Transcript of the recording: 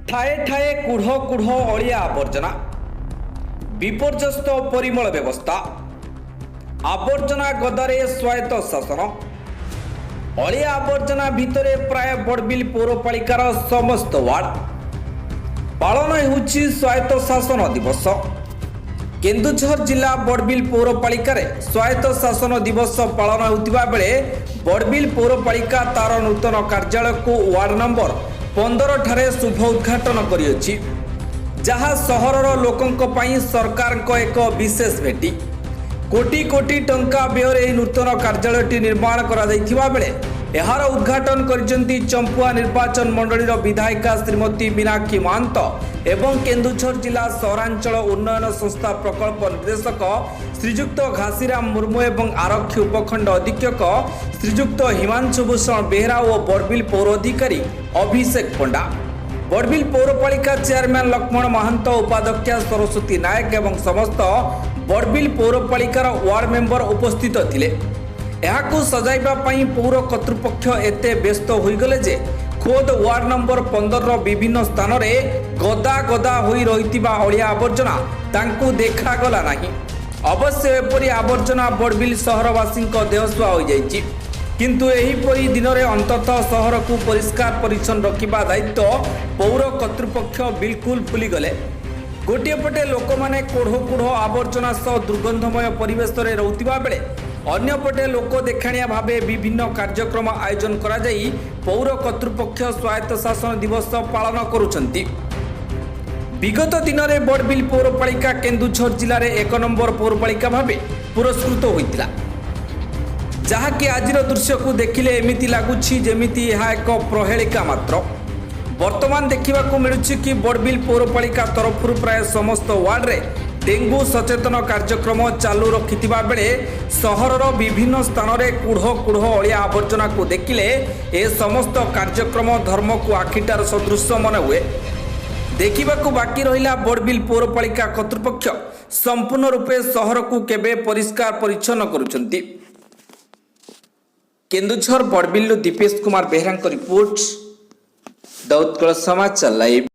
ଠାଏ ଠାଏ କୁଢ଼ କୁଢ଼ ଅଳିଆ ଆବର୍ଜନା, ବିପର୍ଯ୍ୟସ୍ତ ପରିମଳ ବ୍ୟବସ୍ଥା, ଆବର୍ଜନା ଗଦାରେ ସ୍ୱାୟତ୍ତ ଶାସନ। ଅଳିଆ ଆବର୍ଜନା ଭିତରେ ପ୍ରାୟ ବଡ଼ବିଲ ପୌରପାଳିକାର ସମସ୍ତ ୱାର୍ଡ। ପାଳନ ହେଉଛି ସ୍ୱାୟତ୍ତ ଶାସନ ଦିବସ। କେନ୍ଦୁଝର ଜିଲ୍ଲା ବଡ଼ବିଲ ପୌରପାଳିକାରେ ସ୍ୱାୟତ୍ତ ଶାସନ ଦିବସ ପାଳନ ହେଉଥିବା ବେଳେ ବଡ଼ବିଲ ପୌରପାଳିକା ତାର ନୂତନ କାର୍ଯ୍ୟାଳୟକୁ ୱାର୍ଡ ନମ୍ବର 15 ଠାରେ ଶୁଭ ଉଦ୍ଘାଟନ କରିଅଛି, ଯାହା ସହରର ଲୋକଙ୍କ ପାଇଁ ସରକାରଙ୍କ ଏକ ବିଶେଷ ଭେଟି। କୋଟି କୋଟି ଟଙ୍କା ବ୍ୟୟରେ ଏହି ନୂତନ କାର୍ଯ୍ୟାଳୟଟି ନିର୍ମାଣ କରାଯାଇଥିବା ବେଳେ ଏହାର ଉଦ୍ଘାଟନ କରିଛନ୍ତି ଚମ୍ପୁଆ ନିର୍ବାଚନ ମଣ୍ଡଳୀର ବିଧାୟିକା ଶ୍ରୀମତୀ ମୀନାକ୍ଷୀ ମହାନ୍ତ ଏବଂ କେନ୍ଦୁଝର ଜିଲ୍ଲା ସହରାଞ୍ଚଳ ଉନ୍ନୟନ ସଂସ୍ଥା ପ୍ରକଳ୍ପ ନିର୍ଦ୍ଦେଶକ ଶ୍ରୀଯୁକ୍ତ ଘାସିରାମ ମୁର୍ମୁ ଏବଂ ଆରକ୍ଷୀ ଉପଖଣ୍ଡ ଅଧୀକ୍ଷକ ଶ୍ରୀଯୁକ୍ତ ହିମାଂଶୁ ଭୂଷଣ ବେହେରା ଓ ବଡ଼ବିଲ ପୌର ଅଧିକାରୀ ଅଭିଷେକ ପଣ୍ଡା, ବଡ଼ବିଲ ପୌରପାଳିକା ଚେୟାରମ୍ୟାନ ଲକ୍ଷ୍ମଣ ମହାନ୍ତ, ଉପାଧ୍ୟକ୍ଷା ସରସ୍ୱତୀ ନାୟକ ଏବଂ ସମସ୍ତ ବଡ଼ବିଲ ପୌରପାଳିକାର ୱାର୍ଡ ମେମ୍ବର ଉପସ୍ଥିତ ଥିଲେ। ଏହାକୁ ସଜାଇବା ପାଇଁ ପୌର କର୍ତ୍ତୃପକ୍ଷ ଏତେ ବ୍ୟସ୍ତ ହୋଇଗଲେ ଯେ ଖୋଦ୍ ୱାର୍ଡ ନମ୍ବର 15ର ବିଭିନ୍ନ ସ୍ଥାନରେ ଗଦା ଗଦା ହୋଇ ରହିଥିବା ଅଳିଆ ଆବର୍ଜନା ତାଙ୍କୁ ଦେଖାଗଲା ନାହିଁ। ଅବଶ୍ୟ ଏପରି ଆବର୍ଜନା ବଡ଼ବିଲ ସହରବାସୀଙ୍କ ଦେହସୁହା ହୋଇଯାଇଛି, କିନ୍ତୁ ଏହିପରି ଦିନରେ ଅନ୍ତତଃ ସହରକୁ ପରିଷ୍କାର ପରିଚ୍ଛନ୍ନ ରଖିବା ଦାୟିତ୍ୱ ପୌର କର୍ତ୍ତୃପକ୍ଷ ବିଲକୁଲ ଭୁଲିଗଲେ। ଗୋଟିଏ ପଟେ ଲୋକମାନେ କୋଢ଼ କୋଢ଼ ଆବର୍ଜନା ସହ ଦୁର୍ଗନ୍ଧମୟ ପରିବେଶରେ ରହୁଥିବା ବେଳେ ଅନ୍ୟପଟେ ଲୋକ ଦେଖାଣିଆ ଭାବେ ବିଭିନ୍ନ କାର୍ଯ୍ୟକ୍ରମ ଆୟୋଜନ କରାଯାଇ ପୌର କର୍ତ୍ତୃପକ୍ଷ ସ୍ୱାୟତ୍ତ ଶାସନ ଦିବସ ପାଳନ କରୁଛନ୍ତି। ବିଗତ ଦିନରେ ବଡ଼ବିଲ ପୌରପାଳିକା କେନ୍ଦୁଝର ଜିଲ୍ଲାରେ ଏକ ନମ୍ବର ପୌରପାଳିକା ଭାବେ ପୁରସ୍କୃତ ହୋଇଥିଲା, ଯାହାକି ଆଜିର ଦୃଶ୍ୟକୁ ଦେଖିଲେ ଏମିତି ଲାଗୁଛି ଯେମିତି ଏହା ଏକ ପ୍ରହେଳିକା ମାତ୍ର। ବର୍ତ୍ତମାନ ଦେଖିବାକୁ ମିଳୁଛି କି ବଡ଼ବିଲ ପୌରପାଳିକା ତରଫରୁ ପ୍ରାୟ ସମସ୍ତ ୱାର୍ଡରେ ଡେଙ୍ଗୁ ସଚେତନ କାର୍ଯ୍ୟକ୍ରମ ଚାଲୁ ରଖିଥିବା ବେଳେ ସହରର ବିଭିନ୍ନ ସ୍ଥାନରେ କୁଢ଼ କୁଢ଼ ଅଳିଆ ଆବର୍ଜନାକୁ ଦେଖିଲେ ଏ ସମସ୍ତ କାର୍ଯ୍ୟକ୍ରମ ଧର୍ମକୁ ଆଖିଠାର ସଦୃଶ ମନେ ହୁଏ। ଦେଖିବାକୁ ବାକି ରହିଲା, ବଡ଼ବିଲ ପୌରପାଳିକା କର୍ତ୍ତୃପକ୍ଷ ସମ୍ପୂର୍ଣ୍ଣ ରୂପେ ସହରକୁ କେବେ ପରିଷ୍କାର ପରିଚ୍ଛନ୍ନ କରୁଛନ୍ତି। କେନ୍ଦୁଝର ବଡ଼ବିଲରୁ ଦୀପେଶ କୁମାର ବେହେରାଙ୍କ ରିପୋର୍ଟ, ଦ ଉତ୍କଳ ସମାଚାର ଲାଇଭ୍।